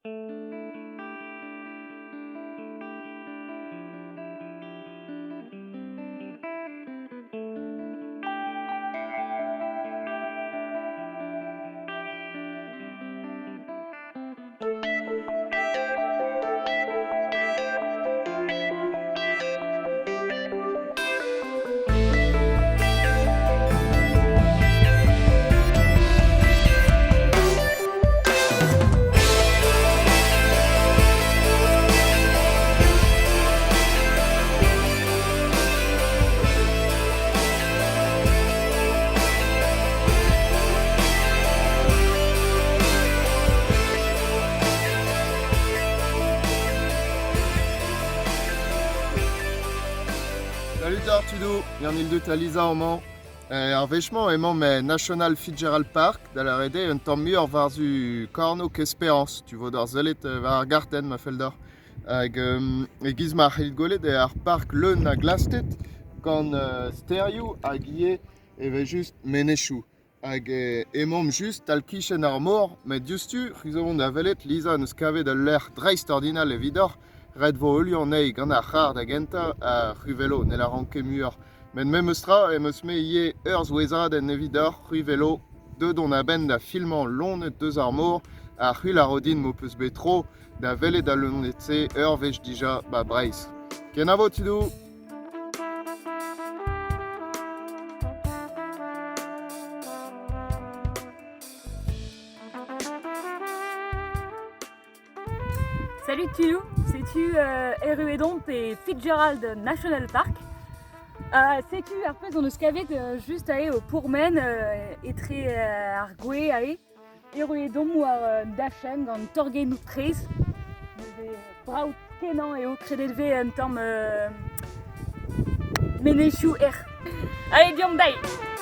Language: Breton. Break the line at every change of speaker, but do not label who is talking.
Salut deoc'h tudoù, Yann Ildut ha Lisa amañ. Ar wech-mañ emañ e National Fitzgerald Park, da lâret eo un tamm muioc'h war-zu kornôg Esperañs. Tu vo d'ar sellet war ar gartenn ma fell deoc'h. Hag e-giz ma c'hellit gwelet eo ar park leun a glasted gant stêrioù hag ivez evel-just menezioù. Hag emaomp just tal-kichen ar mor, met diouzhtu c'hwi zo vont da welet Lisa 'neus kavet ul lec'h dreistordinal evidoc'h. Ret 'vo heuliañ anezhi gant ar c'harr da gentañ ha c'hwi 'welo ne lâran ket muioc'h. Met memes tra em eus-me ivez ur souezhadenn evidoc'h, c'hwi 'welo deuet on a-benn da filmañ loened deus ar mor ha c'hwi 'lâro din m'ho peus bet tro da welet al loened-se ur wech dija 'ba Breizh. Kenavo tudoù!
Salut tudoù, setu erruet omp e Fitzgerald National Park. Setu ar pezh hon eus kavet just aze o pourmen etre ar gwez aze. Erruet omp war un dachenn gant torgennoù traezh. Neuze brav-kenañ eo kredet 'vez un tamm menezioù erc'h. Allez, deomp dezhi!